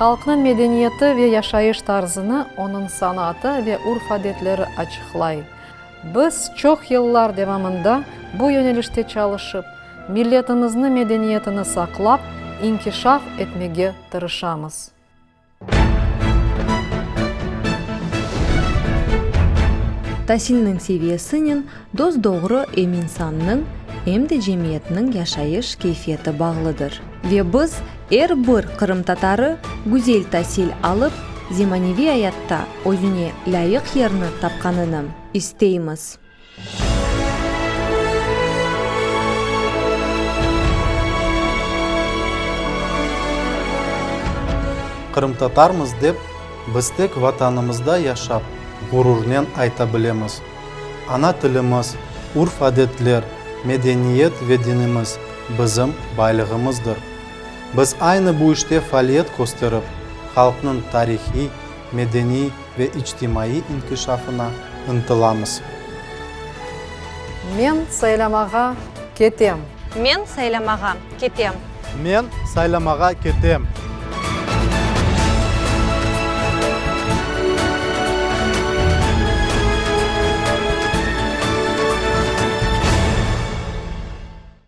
Halqnıñ medeniyeti ve yaşayış tarzını onıñ sanatı ve urf-adetleri açıqlay. Biz çoq yıllar devamında bu yönelişte çalışıp, milletimizniñ medeniyetini saqlap, inkişaf etmege tırışamız. Tasilniñ seviyesinen dos-doğru em insannıñ, em de cemiyetniñ yaşayış keyfiyeti bağlıdır. Ve biz, er bir qırımtatarı güzel tasil alıp, zemaneviy ayatta özüne lâyıq yerni tapqanını isteymiz. Qırımtatarmız dep, biz tek Vatanımızda yaşap, ğururnen ayta bilemiz. Ana tilimiz, urf-adetler, medeniyet ve dinimiz bizim baylığımızdır. Biz aynı bu işte faaliyet kösterip, halqnıñ tarihiy, medeniy ve içtimaiy inkişafına ıntılamız. Men saylamağa ketem. Men saylamağa ketem. Men saylamağa ketem.